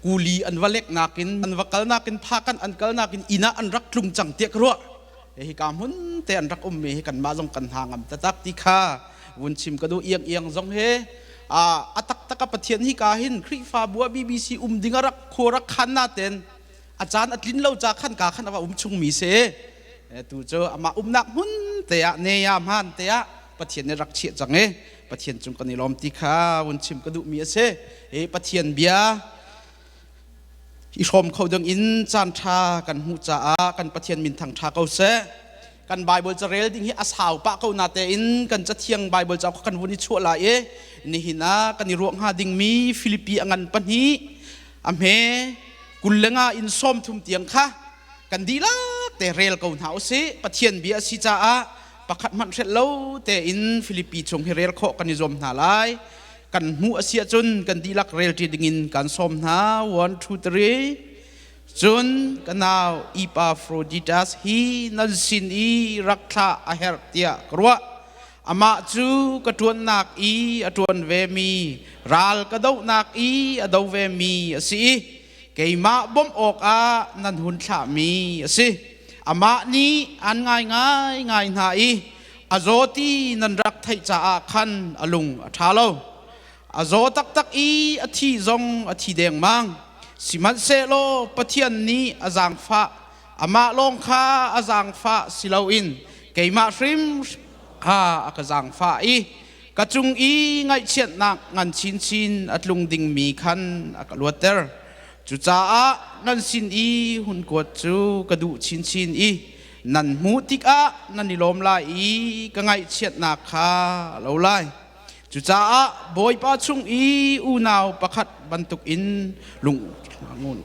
Kuli an va lek nakin an va kal nakin phakan an kal nakin inn ah an rak tlung cang tiah ka ruah. Hi ka hmun te an rak ummi hi kanmah zong kan hna ngam taktak ti kha vun chim ka duh. Iang iang zong he a taktak a Pathian hi ka hin Khrihfabu ah BBC um ding a rak khua rak khan na ten a caan a tlin lo ca khan ka khan a va um chungmi si. Tu cu amah umnak hmun te ah ne ya hman te ah Pathian nih rak chiah cang i Pathian cung kan i lawm ti kha vun chim ka duhmi a si. Hi Pathian bia i hrawm kho ding in caan ṭha kan hmuh caah kan Pathian min thang ṭha ko seh. Kan Bible carel ding hi a sau pah ko na tein kan cathiang Bible cauk kan vun i chuah lai i nihin ah kan i ruah hnga dingmi Filipi a ngan pahnih a hme 25 in 30 tiang kha kan dihlak te rel ko hna usih. Pathian bia a si caah pakhat hmanh hrelh lo tein Filipi chung hi rel khawh kan i zuam hna lai. Kan hmuh a si ahcun kan dihlak rel ṭi dingin kan sawm hna. One, two, three. Cun ka nau Epaphroditus hi nan sin i rak thlah a herh tiah ka ruah. Amah cu ka ṭuannak i a ṭuan vemi, ral ka dohnak i a do vemi a si i keimah bawmh awkah nan hun thlahmi a si. Amah nih an ngai ngaingai hna i a zaw ti nan rak theih caah khan a lung a ṭha lo. A zaw taktak i a thi zong a thi dengmang. Sihmanhsehlaw Pathian nih a zaangfah, amah lawng kha a zaangfah si loin keimah hrim kha a ka zaangfah i ka cung i ngaihchiatnak ngan chinchin a tlung dingmi khan a ka luatter. Cucaah nan sin i hun kuat cu ka duh chinchin i nan hmuh tikah nan i lawm lai i ka ngaihchiatnak kha a lo lai. Cucaah Bawipa chung i unau pakhat bantukin lung ngun.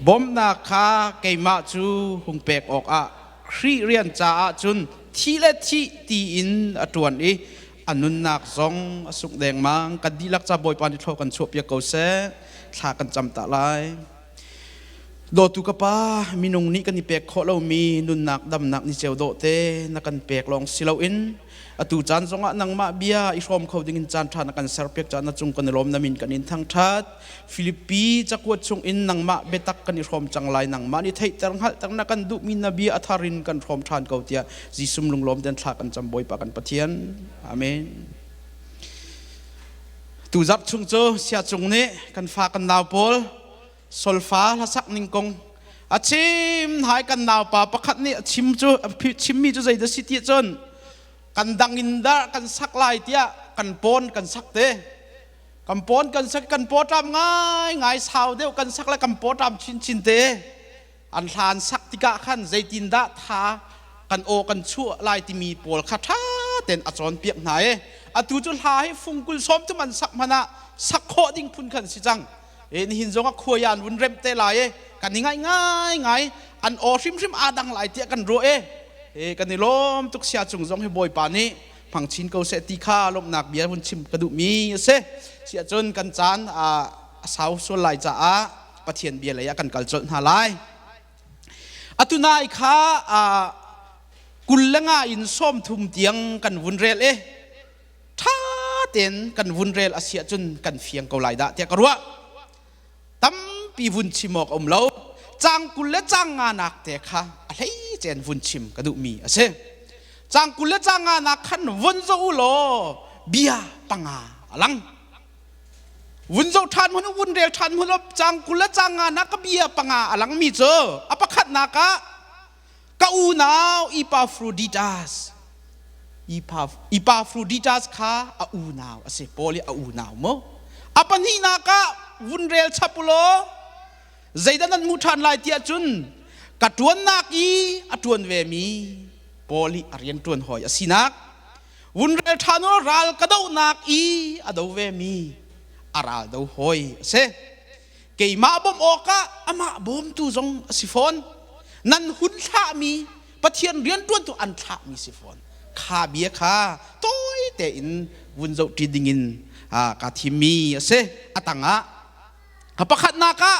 Bawmhnak kha keimah cu hung pek awkah Khrih rian caah cun thi le thih tiin a ṭuan i a nunnak zong a sungh dengmang. Kan dihlak ca Bawipa nih thlaw kan chuahpiak ko seh. Thla kan cam ta lai. Dawtu ka Pa, minung nih kan i pek khawh lomi nunnak damnak ni ceu dawh te na kan pek lawng si loin atu caan zongah nangmah bia i hrawm kho dingin caan ṭha na kan serpiak caah na cung kan i lawm na min kan in thangṭhat. Filipi cakuat chungin nangmah biatak kan i hrawm cang lai nangmah nih theihter hngalhter na kan duhmi na bia a thar in kan hrawm ṭhan ko tiah Jesuh lunglawm ten thla kan cam Bawipa kan Pathian. Amen. Tu zarh chung cu siacung nih kan fa kan nau pawl solfa hlasak ning kong a chim hai kan naupa pakhat nih a chim cu chimmi cu zei dah si ti cun kan dang in dah kan sak lai tiah kan pawn kan sak te kan pawn kan sak kan pawṭam ngai ngai sau deuh kan sak le kan pawṭam chinchin te an hlan sak tikah khan zeitin dah tha kan aw kan chuah lai timi pawl kha ṭha tein a cawnpiak hna i atu cu hla hi fungkul sawm thum an sak hmanh ah sak khawh ding phun khan si cang. E nihin zong ah khuai an vun remh te lai e kan i ngaih ngai ngai an aw hrimhrim aa dang lai tiah kan ruah e e kan i lawm tuk. Sia cung zong hi Bawipa nih hmang chin ko seh ti kha lawmhnak bia vun chim ka duhmi a si. Siah cun kan caan a sau sual lai caah Pathian bia lei ah kan kal colh hna lai. Atu nai kha 25 in 30 tiang kan vun rel i ṭha tein kan vun rel a si ahcun kan fiang ko lai dah tiah ka ruah. Tampi vun chim awk a um lo. Caang 20 le caang nganak te kha a hleicen vun chim ka duhmi a si. Caang 20 le caang nganak khan vun zoh u law bia panga a lang. Vun zoh ṭhan hmanh u, vun rel ṭhan hmanh u, caang 20 le caang nganak ka bia panga a langmi cu a pakhatnak ah ka unau Epaphroditus Epaphroditus kha a unau a si. Paul i a unau mu. A pahnihnak ah vun rel chap u law zeidah nan hmuh ṭhan lai tiah cun ka ṭuannak i a ṭuan vemi Paul i a rian ṭuan hawi a sinak vun rel ṭhan u ral ka dohnak i a do vemi a ral do hawi a si. Keimah bawmh awkah amah bawmtu zong a si fawn. Nan hun thlahmi Pathian rianṭuantu an thlahmi si fawn. Kha bia kha tawi tein vun zohṭi dingin kaa thimmi a si. A tangah a pakhatnak ah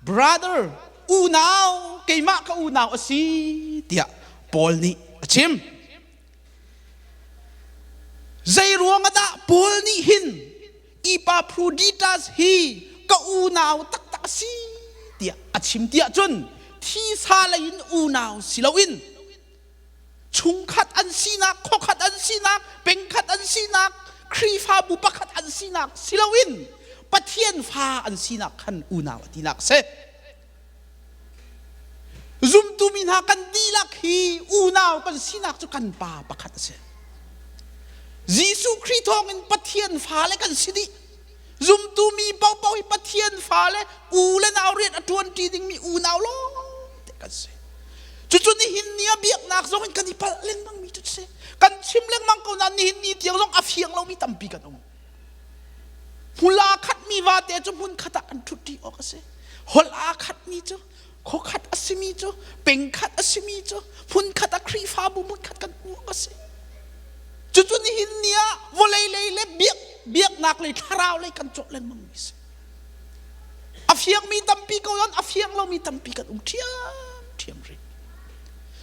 brother unau keimah ka unau a si tiah Paul nih a chim. Paul nih hin Epaphroditus hi ka unau taktak a si tiah a chim tiah cun thisa lei in unau si loin chungkhat an sinak, khuakhat an sinak, pengkhat an sinak, Khrihfabu pakhat an sinak si loin Pathian fa an sinak khan unau a tinak a si. Zumtu mi hna kan dihlak hi unau kan sinak cu kan pa pakhat a si. Jesuh Khrih thawngin Pathian fale kan si dih. Zumtu mi paohpaoh hi Pathian fale u le nau rian a ṭuanṭi dingmi unau lawng te kan si. Cucu nihin ni ah biaknak zong in kan i palh lengmang mi cu si. Kan chim lengmang ko nain nihin ni tiang zong a fiang lomi tampi kan um. Hmul aa khatmi vate cu hmun khat ah an ṭhutṭi awk a si. Holh aa khatmi cu khuakhat a simi cu pengkhat a simi cu hmunkhat ah Khrihfabu hmunkhat kan hmuh awk a si. Cucu nihin ni ah vawlei lei le biak biaknak lei thlarau lei kan cawh lengmang mi si. A fiangmi tampi ko nain a fiang lomi tampi kan um ṭhiamṭhiam rih.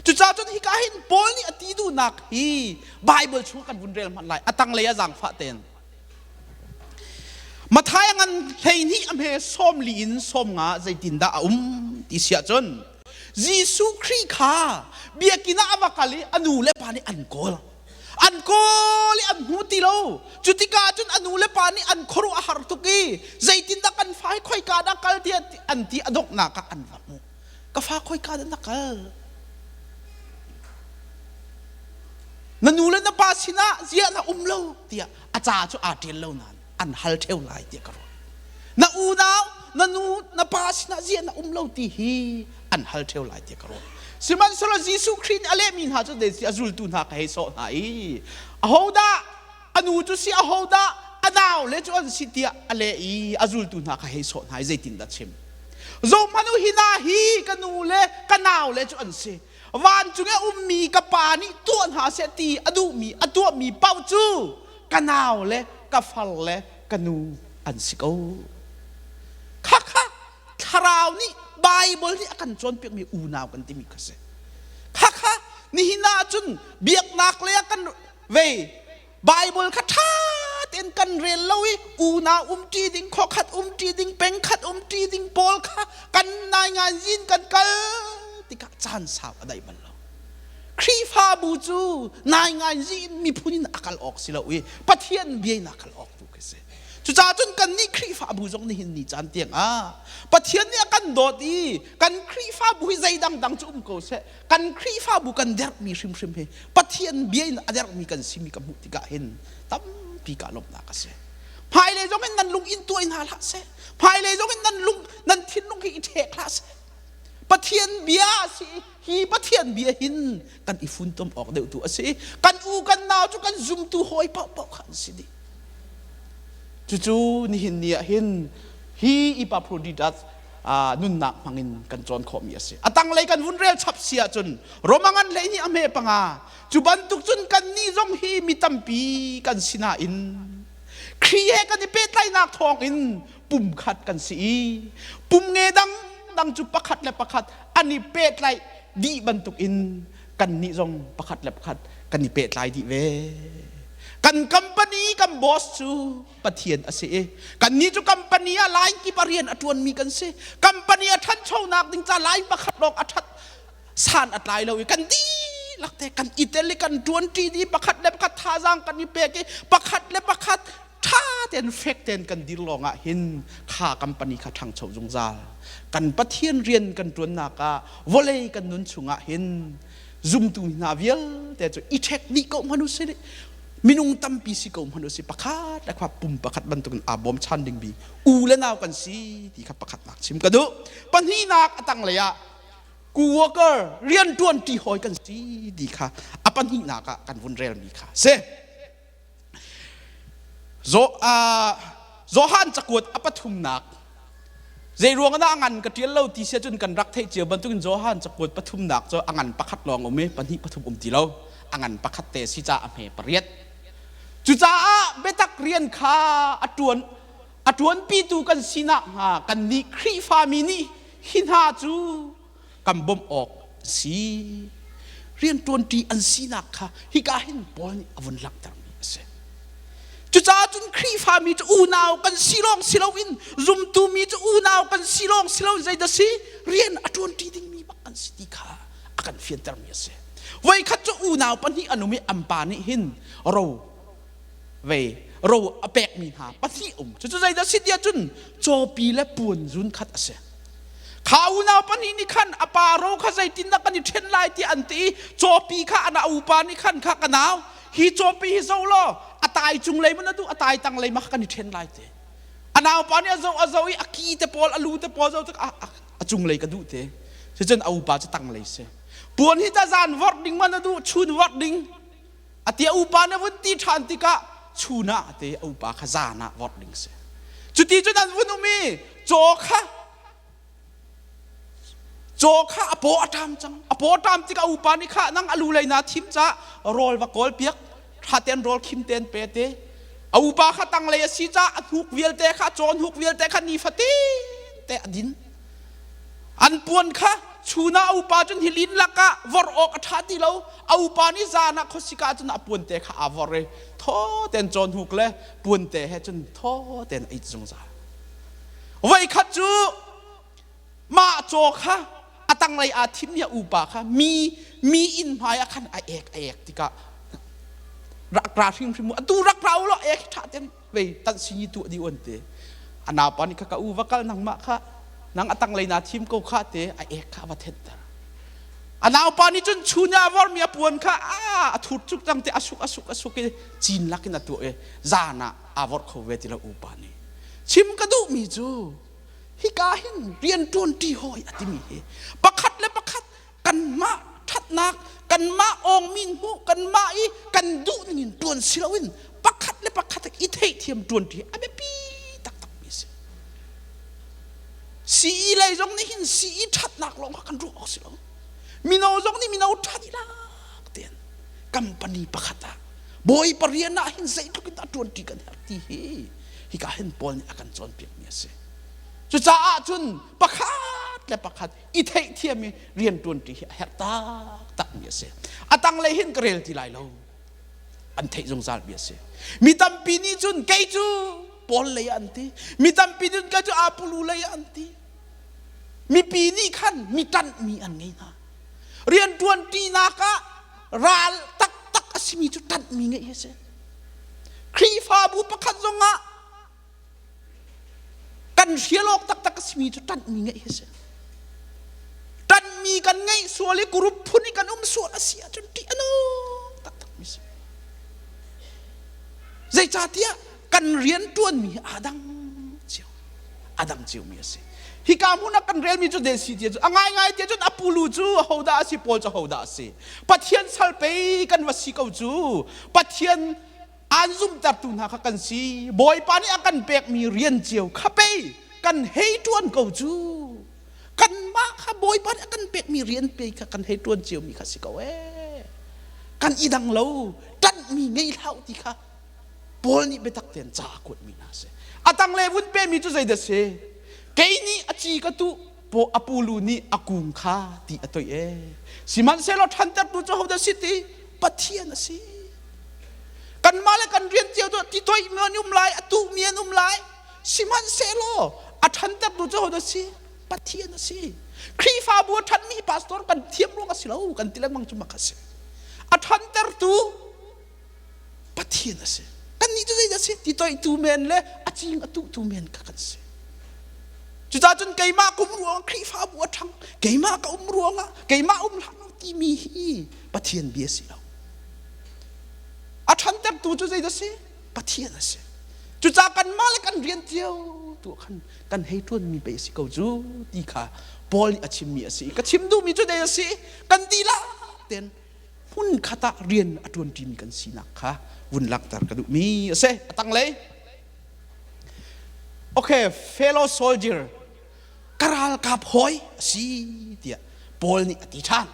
Cucaah cun hika hin Paul nih a ti duhnak hi Bible chung kan vun rel hmanh lai. A tanglei ah zaangfah tein. Matthai ngan 12 a hme 40 in 50 zeitindah a um ti si ahcun Jesuh Khrih kha biakinn ah a va kal i a nu le pa nih an kawl. An kawl i an hmu ti lo. Cu tikah cun a nu le pa nih an khuaruah a har tuk i zeitindah kan fa hi khoika dah kal tiah an ti a donghnak ah an va hmuh. Ka fa khoika dah na kal? Na nu le na pa sinah ziah na um lo tiah a ca cu aa ṭial lo nain an hal ṭheo lai tiah ka ruah. Na unau, na nu, na pa sinah ziah na um lo ti hi an hal ṭheo lai tiah ka ruah. Sihmanhsehlaw Jesuh Khrih nih a lehmi hna cu a zultu hna ka hei sawh hna i ahodah a nu cu si ahodah a nau le cu an si tiah a leh i a zultu hna kha hei sawh hna i zeitindah chim. Zohhmanh u hi hna hi ka nu le ka nau le cu an si. Vancung i a ummi ka pa nih tuah hna seh ti a duhmi a tuahmi paoh cu ka nau le ka far le ka nu an si ko. Khakha thlarau nih Bible nih a kan cawnpiakmi unau kan timi kha si. Khakha nihin ah cun biaknak lei ah kan vei Bible kha ṭha tein kan rel lo i unau umṭi ding, khuakhat umṭi ding, pengkhat umṭi ding pawl kha kan naingan in kan kal tikah caan sau a daih bal lo. Khrihfabu cu naingan in miphun in a kal awk si lo i Pathian bia in a kal awk tu khi si. Cucaah cun kannih Khrihfabu zong nihin ni caan tiang ah Pathian nih a kan dawt i kan Khrihfabu hi zei dangdang cu um ko seh kan Khrihfabu kan derhmi hrimhrim hi Pathian bia in a derhmi kan simi ka hmuh tikah hin tampi ka lawmhnak a si. Hmailei zong in nan lung in tuai hna hlah seh. Hmailei zong in nan lung nan thinlung hi i ṭhek hlah seh. Pathian bia a si hi Pathian bia hin kan i funtom awk deuh tu a si. Kan u kan nau cu kan zumtu hawi paohpaoh kha an si dih. Cucu nihin ni ah hin hi Epaphroditus nunnak hmangin kan cawn khawhmi a si. A tanglei kan vun rel chap si ahcun Roma ngan hlei nih a hme panga cu bantuk cun kannih zong hi mi tampi kan si nain Khrih he kan i pehtlaihnak thawngin pumkhat kan si i pum nge dangdang cu pakhat le pakhat an i pehtlaih dih bantukin kannih zong pakhat le pakhat kan i pehtlai dih ve. Kan company kan boss cu Pathian a si i kannih cu company ah line kip a rian a ṭuanmi kan si. Company a ṭhanchonak ding ca line pakhat lawng a ṭhat san a tlai lo i kan dihlak te kan i tel i kan ṭuanṭi dih pakhat le pakhat thazaang kan i pek i pakhat le pakhat ṭha tein fek tein kan dir lawng ah hin kha company kha ṭhangcho zungzal. Kan Pathian rian kan ṭuannak ah vawlei kan nun chungah hin zumtu hna vialte cu i ṭhek dih ko hmanh u sih minung tampi si ko hmanh u sih pakhat le kha pum pakhat bantukin aa bawmchan dingmi u le nau kan si ti kha pakhatnak chim ka duh. Pahnihnak a tanglei ah co-worker rianṭuan ṭi hawi kan si ti kha a pahnihnak ah kan vun relmi kha si. Johan cakuat a pathumnak zei ruang dah a ngan ka ṭial lo ti sia cun kan rak theih cio bantukin Johan cakuat pathumnak cu a ngan pakhat lawng um i pahnih pathum um ti lo a ngan pakhat te si caah a hme pariat cucaah biatak rian kha a ṭuan a ṭuanpitu kan sinak hnga kannih Khrihfami nih hi hna cu kan bawmh awk a si. Rianṭuanṭi an sinak kha hika hin Paul nih a vun langhtermi a si. Cucaah cun Khrihfami cu unau kan si lawng si loin zumtu mi cu unau kan si lawng si loin zeidah si rian a ṭuanṭi dingmi bak kan si ti kha a kan fiantermi a si. Voikhat cu unau pahnih an um i an pa nih hin ro vei ro a pekmi hna pahnih um. Cucu zeidah si tiah cun cawpi le puan zun khat a si. Kha unau pahnih nih khan a pa ro kha zeitindah kan i ṭhen lai tiah an ti i cawpi kha an upa nih khan kha ka nau hi cawpi hi zoh law a tai cung lei maw na duh a tai tang lei ma kan i ṭhen lai ti. A naupa nih a zoh a zoh i a ki te pawl a lu te pawl zoh tik a cung lei ka duh te. Cucun a upa cu tang lei si. Puan hi ta zan vorh ding ma na duh chun vorh ding a ti a upa na vun ti ṭhan tikah chun ah te a upa kha zan ah vorh ding si. Cuti cun an vun um i caw kha caw kha a paw a ṭam cang. A paw a ṭam tikah a upa nih kha nang a lu lei naa thim caah rawl va kawl piak ṭha tein rawl khim tein pe te. A upa kha tanglei a si caah a hnuk vialte kha caw hnuk vialte kha nifatin te a din. An puan kha chun ah a upa cun hi lin lakah vorh awk a ṭha ti lo. A upa nih zan ah khuasik ah cun a puan te kha aa vorh i thaw tein cawnhuk le puan te he cun thaw tein a it zungzal. Voikhat cu mah caw kha a tanglei aa thimmi a upa kha mi mi inn hmai ah khan a ek a ek tikah rak ra hrimhrim u atu rak ra u law ek hi ṭha tein vei tan singi tu di on te a naupa nih kha ka u va kal nangmah kha nang a tanglei naa thim ko kha te a ek kha a va thenter a naupa nih cun chun ah a vormi a puan kha a a thur cuk cang te a suk a suk a suk i cin lakin a tuah i zan ah aa vorh kho ve ti lo upa nih chim ka duhmi cu hika hin rian ṭuanṭi hawi a timi hi pakhat le pakhat kanmah ṭhatnak kanmah awngmin hmuh kanmah i kan duh ning in ṭuan si loin pakhat le pakhat i theihthiam ṭuan ṭi a biapi taktakmi a si. CE lei zong nih hin CE ṭhatnak lawng kha kan ruah awk si lo. Mino zong nih mino ṭhat i lak tein company pakhat ah bawipa rian ah hin zeitluk in dah ṭuan ṭi kan herh ti hi hika hin Paul nih a kan cawnpiakmi a si. Cucaah cun pakhat le pakhat i theihthiam i rianṭuanṭi hi a herh taktakmi a si. A tanglei hin ka rel ti lai lo. An theih zungzalmi a si. Mi tampi nih cun kei cu Paul lei ah an ti. Mi tampi nih cun kei cu Apollo lei ah an ti. Mipi nih khan mi ṭanhmi an ngei hna. Rianṭuanṭinak ah ral taktak a simi cu ṭanhmi ngeih hi a si. Khrihfabu pakhat zongah Kan hrial awk taktak a simi cu ṭanhmi ngeih hi a si. Ṭanhmi kan ngeih sual i group phun i kan um sual a si ahcun ṭih a nung taktakmi si. Zeicahtiah kan rian ṭuanmi hi aa dang cio. Aa dang ciomi a si. Hika hmun ah kan relmi cu desi tia cu a ngaingai tia cun Apollo cu hodah a si Paul cu hodah a si. Pathian sal pei kan va si ko cu. Pathian aan zumhtertu hna kha kan si. Bawipa nih a kan pekmi rian cio kha pei kan hei ṭuan ko cu. Kanmah kha Bawipa nih a kan pekmi rian pe kha kan hei ṭuan ciomi kha si ko ee. Kan i dang lo, ṭanhmi ngei hlah ti kha Paul nih biatak tein ca a kuatmi hna a si. A tanglei vun pemi cu zeidah si? Kei nih a ci ka tuh, a pulu nih a kung kha ti a toih ee. Sihmanhsehlaw ṭhantertu cu hodah si ti? Pathian a si. Kanmah le kan rian cio cu ti toihmi an um lai, a tuhmi an um lai. Sihmanhsehlaw a ṭhantertu cu hodah si? Pathian a si. Khrihfabu a ṭhanmi pastor kan thiam ruang a si lo kan ti lengmang cu mak a si. A ṭhantertu Pathian a si. Kannih cu zeidah a si? Ti toihtu men le a cing a tuhtu men kha kan si. Cucaah cun keimah ka um ruangah Khrihfabu a ṭhang, keimah ka um ruangah keimah um hlah lo timi hi Pathian bia si lo. A ṭhantertu cu zeidah a si? Pathian a si. Cucaah kanmah le kan rian cio tu ah khan kan hei ṭuanmi pei a si ko cu ti kha Paul nih a chimmi a si. Ka chim duhmi cu zei a si? Kan dihlak tein hmunkhat ah rian a ṭuanṭimi kan sinak kha vun langhter ka duhmi a si. A tanglei. Okay, fellow soldier, ka ralkap hawi a si tiah Paul nih a ti ṭhan.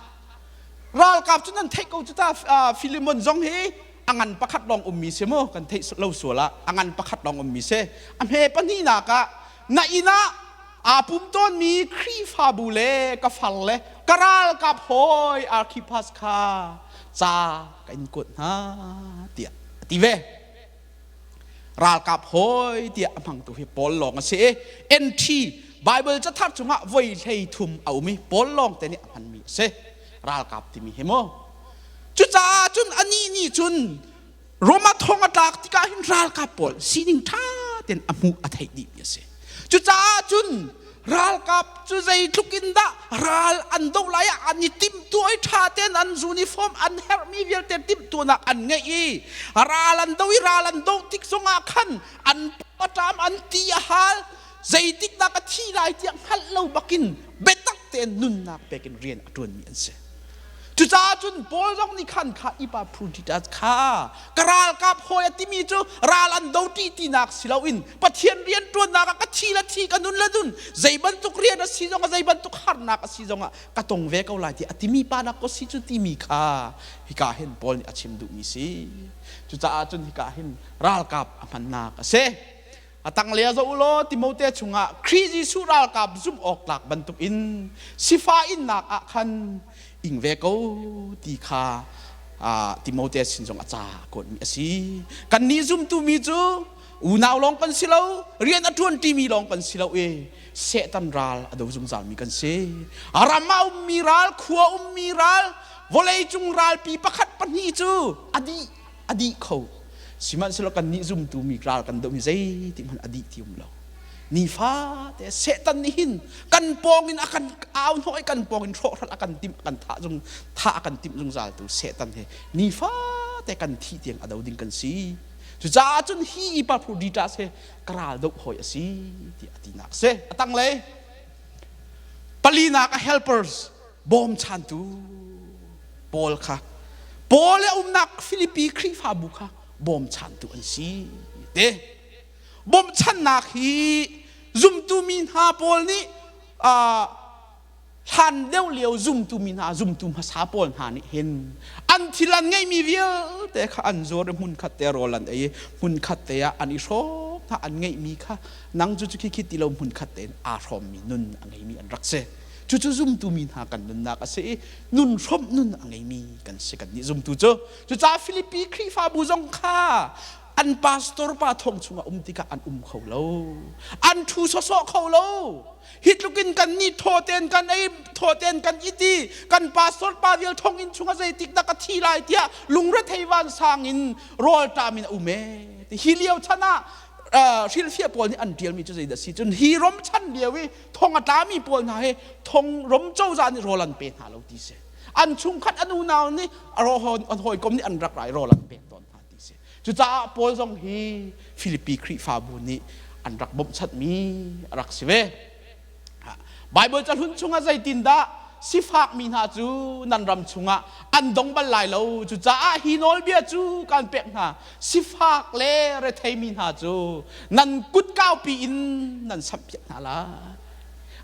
Ralkap cu nan theih ko cu ta Philemon zong hi a ngan pakhat lawng ummi si mu kan theih lo sual ah a ngan pakhat lawng ummi si. A hme pahnihnak ah na inn ah aa pum tawnmi Khrihfabu le ka far le ka ralkap hawi Archippus kha ca ka in kuat hna tiah a ti ve. Ralkap hawi tiah a hmangtu hi Paul lawng a si i NT Bible cathar chungah voi 13 a um i Paul lawng te nih a hmanmi a si. Ralkap timi hi mu. Cucaah cun anih nih cun Roma thong a tlak tikah hin ralkap pawl sining ṭha tein a hmuh a theih dihmi a si. Cucaah cun ralkap cu zeitluk in dah ral an doh lai ah an i timhtuah i ṭha tein an uniform an herhmi vialte timhtuahnak an ngeih i ral an do i ral an doh tik zongah khan an paṭam an ti a hal zeitik dah ka thi lai tiah hngalh lo bakin biatak tein nunnak pekin rian a ṭuanmi an si. Cucaah cun Paul zong nih khan kha Epaphroditus kha ka ralkap hawi a timi cu ral an do ṭi tinak si loin Pathian rian ṭuannak ah ka thi le thi ka nun le nun zei bantuk rian a si zongah zei bantuk harnak a si zongah ka tong ve ko lai ti a timi pa dak ko si cu timi kha hika hin Paul nih a chim duhmi si. Cucaah cun hika hin ralkap a hmannak a si. A tanglei ah zoh u law Timote chungah Khrih Jesuh ralkap zumh awk tlak bantukin sifah innak ah khan ing ve ko ti kha Timote sin zong a ca a kuatmi a si. Kannih zumtu mi cu unau lawng kan si lo, rian a ṭuanṭimi lawng kan si lo i Satan ral a do zungzalmi kan si. Ram ah ummi ral, khua ummi ral, vawleicung ralpi pakhat pahnih cu a dih a dih kho. Sihmanhsehlaw kannih zumtu mi ral kan doh hi zeiti hmanh a dih ti um lo. Nifate Satan nih hin kan pawng in a kan au hnawh i kan pawng in hrawhhral a kan timh a kan thah zung thah a kan timh zungzal tu Satan he nifate kan thih tiang a do ding kan si. Cucaah cun hi Epaphroditus he ka ral doh hawi a si tiah a tinak a si. A tanglei palinak a helpers bawmchantu Paul kha Paul le umnak Filipi Khrihfabu kha bawmchantu an si te bawmchannak hi zumtu mi hna pawl nih hlan deuh lio zumtu mi hna zumtu hmasa pawl hna nih hin an thil an ngeihmi vialte kha an zuar i hmun khat te rawl an ei i hmun khat te ah an i hrawm hna an ngeihmi kha nang cu khi khi ti lo hmun khat tein aa hrawmmi nun a ngeimi an rak si. Cucu zumtu mi hna kan nunnak a si i nun hrawmh nun a ngeimi kan si kan nih zumtu cu. Cucaah Filipi Khrihfabu zong kha an pastor pa thong chungah um tikah an um kho lo. An ṭhu sawsawh kho lo. Hi tlukin kan nih thaw tein kan ei, thaw tein kan it i kan pastor pa vial thonginn chungah zeitik dah ka thi lai tiah lungrethei vansang in rawlṭam in a um ee. Hi lio chan ah hrilhfiah pawl nih an ṭialmi cu zeidah si cun hi rom chan lio i thong a tlami pawl hna hi thong rom cozah nih rawl an pe hna lo ti si an chungkhat an unau nih an hawikom nih an rak rai rawl an pek tawn hna ti si cucaah Paul zong hi Filipi Khrihfabu nih an rak bawmhchanhmi a rak si ve Bible cahlun chungah zeitindah sifakmi hna cu nan ram chungah an dong bal lai lo cucaah hi nawlbia cu kan pek hna sifak le retheimi hna cu nan kut kaupi in nan samhpiak hna lai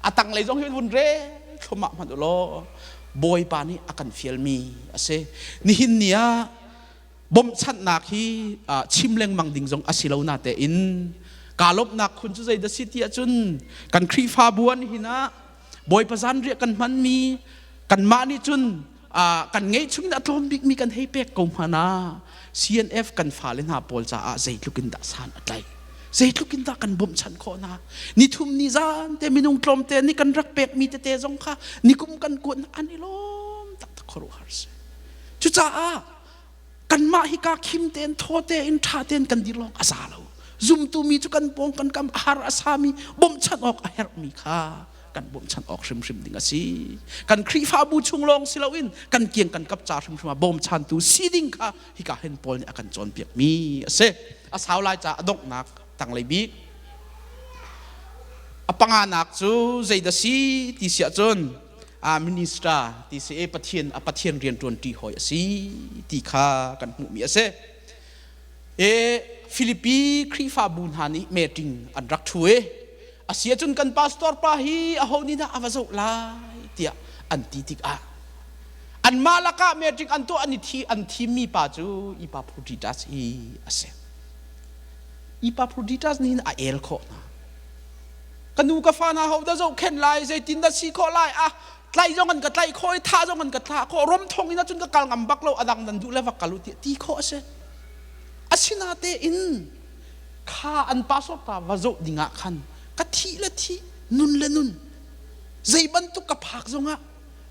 a tanglei zong hi vun re thlumah hmanh u law bawipa nih a kan fialmi a si nihin ni ah bawmhchanhnak hi chim lengmang ding zong a si lo na tein kaa lawmhnak khun cu zei dah si ti ahcun kan Khrihfabu an hin ah Bawipa zanriah kan hmanmi kanmah nih cun kan ngeih chung in a tlawm bikmi kan hei pek ko hmanh ah CNF kan fale hna pawl caah zeitluk in dah san a tlaih zeitluk in dah kan bawmhchanh khawh hna nithum ni zan te minung tlawmte nih kan rak pekmi tete zong kha nikum kan kuat an i lawm taktak khuaruahhar si cucaah kanmah hi ka khim tein thaw tein ṭha tein kan dir lawng a za lo zumtu mi cu kan pawng kan kam a har a sami bawmhchanh awk a herhmi kha kan bawmhchanh awk hrimhrim ding a si kan Khrihfabu chung lawng si loin kan kiang kan kap ca hrimhrim ah bawmchantu si ding kha hika hin Paul nih a kan cawnpiakmi a si a sau lai ca a donghnak tanglei bik a panganak cu zeidah si ti siah cun a minister ti si i Pathian a Pathian rian ṭuanṭi hawi a si ti kha kan hmuhmi a si. E Filipi Khrihfabu hna nih meeting an rak ṭhu i a si ahcun kan pastor pa hi aho nih dah a va zoh lai tiah an ti tikah anmah lakah meeting an tuah an i thi an thimmi pa cu Epaphroditus hi a si. Epaphroditus nih hin a el khawh hna. Ka nu ka fa hna ho dah zohkhenh lai zeitin dah si khawh lai ah tlaih zong an ka tlaih khawh i thah zong an ka thlah khawh rom thong in ahcun ka kal ngam bak lo a dang nan duh le va kal u tiah ti khawh a si. Asinatein. Kha an pastor pa va zoh dingah khan ka thih le thih, nun le nun, zei bantuk ka phak zongah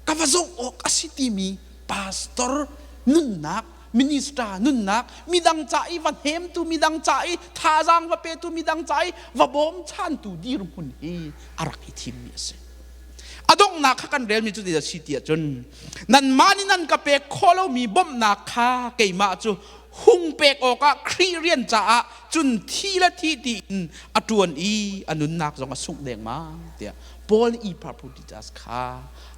ka va zoh awk a si timi pastor nunnak, minister nunnak, midang ca i va hnemtu, midang ca i thazaang va petu, midang ca i va bawmchantu dirhmun hi a rak i thimmi a si. A donghnak kha kan relmi cu a si ti ahcun nanmah nih nan ka pek khawh lomi bawmhnak kha keimah cu hung pek awkah Khrih rian caah cun thi le thi tiin a ṭuan i a nunnak zong a sungh dengmang tiah Paul nih Epaphroditus kha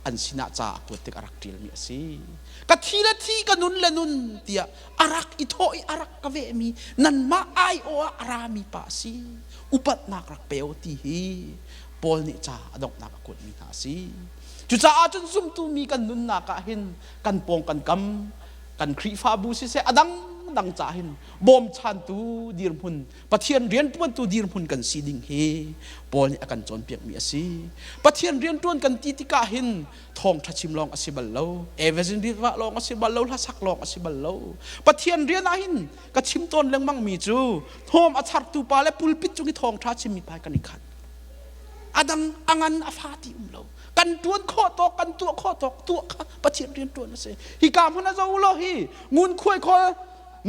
an sinah ca a kuat tik a rak ṭialmi a si. Ka thi le thi, ka nun le nun tiah a rak i thawh i a rak ka vehmi nanmah aiawh ah a rami pa a si. Upatnak rak pe u ti hi Paul nih ca a donghnak a kuatmi hna a si. Cucaah cun zumtu mi kan nunnak ah hin kan pawng kan kam kan Khrihfabu siseh a dangdang ca hin bawmchantu dirhmun Pathian rianṭuantu dirhmun kan si ding hi Paul nih a kan cawnpiakmi a si. Pathian rianṭuan kan ti tikah hin thawngṭha chim lawng a si bal lo, evangelist vah lawng a si bal lo, hlasak lawng a si bal lo. Pathian rian ah hin ka chim tawn lengmangmi cu hnawm a chartu pa le pulpit cung i thawngṭha chimmi pa kan i khat. A dang a ngan a fa ti um lo. Kan ṭuan khawh tawk, kan tuah khawh tawk tuah kha Pathian rian ṭuan a si. Hika hmun a zo law hi ngunkhuai khawl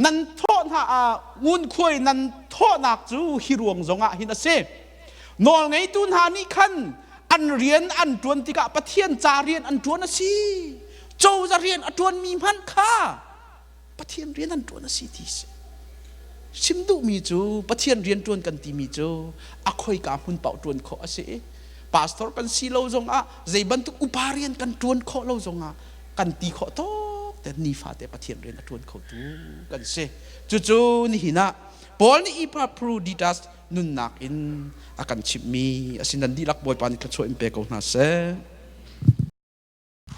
nan thawh hna ah ngunkhuai nan thawhnak cu hi ruang zongah hin a si. Nawlngeitu hna nih khan an rian an ṭuan tikah Pathian ca rian an ṭuan a si. Cozah rian a ṭuanmi hmanh kha Pathian rian an ṭuan a si ti si. Chim duhmi cu Pathian rian ṭuan kan timi cu a khoika hmun paoh ṭuan khawh a si i pastor kan si lo zongah zei bantuk upa rian kan ṭuan khawh lo zongah kan ti khawh tawk te nifate Pathian rian a ṭuan khotu kan si. Cucu nihin ah Paul nih Epaphroditus nunnak in a kan chimhmi a si. Nan dihlak Bawipa nih thluachuah in pe ko hna seh.